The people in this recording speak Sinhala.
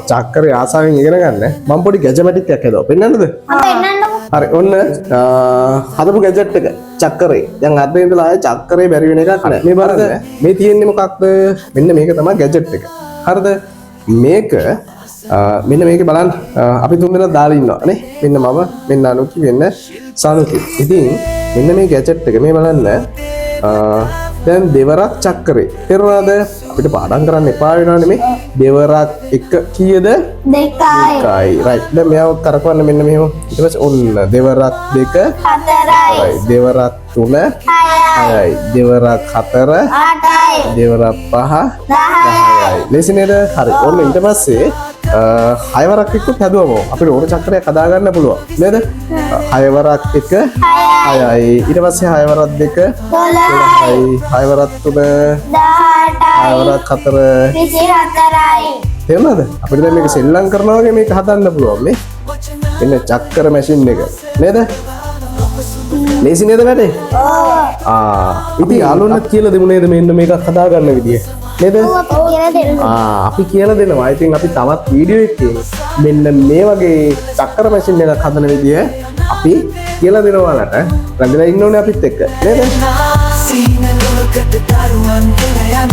චක්කරේ ආසාවෙන් ඉගෙන ගන්න මම පොඩි ගැජමැටික් එකක් හැදුවා. පෙන්නන්නද? මම පෙන්නන්නකෝ. හරි, ඔන්න හදපු ගැජට් එක චක්කරේ. දැන් අද ඉඳලා ආයේ චක්කරේ බැරි වෙන එකක් නෑ. මේ බලන්න, මේ තියෙන්නේ මොකක්ද? මෙන්න මේක තමයි ගැජට් එක. හරිද? මේක මෙන්න මේක බලන්න, අපි තුන් දෙනා දාලා ඉන්නවා නේ. මෙන්න මම, මෙන්න අනුකි, මෙන්න සනුකි. ඉතින් මෙන්න මේ ගැජට් එක මේ බලන්න, දැන් දෙවරක් චක්කරේ. තේරුණාද? අපිට පාඩම් කරන්න එපා වෙනව නෙමෙයි. දෙවරක් එක කීයද? 2යි. 2යි. රයිට්. දැන් මෙයාව කරකවන්න මෙන්න මෙහෙම. ඊට පස්සේ ඔන්න දෙවරක් 2 4යි. 4යි. දෙවරක් 3 6යි. 6යි. දෙවරක් 4 8යි. දෙවරක් 5 10යි. 10යි. ලේසි නේද? හරි. ඔන්න ඊට පස්සේ හය වරක් එක්කත් හැදුවම අපිට ඕන චක්‍රයක් හදාගන්න පුළුවන් නේද? හය වරක් 1 6යි. 6යි. ඊට පස්සේ හය වරක් 2 12යි. 12යි. හය වරක් 3 18යි. හය වරක් 4 24යි. තේරුණාද? අපිට දැන් මේක සෙල්ලම් කරනවා වගේ මේක හදන්න පුළුවන් මේ. මෙන්න චක්කර මැෂින් එක නේද? ලේසි නේද වැඩේ? ඔව්. ආ, ඉතින් යාළුවන්ට කියලා දෙමු නේද මෙන්න මේකක් හදාගන්න විදිය නේද? ඔව්, අපි කියලා දෙමු. ආ, අපි කියලා දෙනවා. ඉතින් අපි තවත් වීඩියෝ එකකින් මෙන්න මේ වගේ චක්කර මැෂින් එකක් හදන විදිය අපි කියලා දෙනවා ඔයාලට. රැඳිලා ඉන්න ඕනේ අපිත් එක්ක නේද? සීන ලෝකෙට දරුවන් ගෙන යන.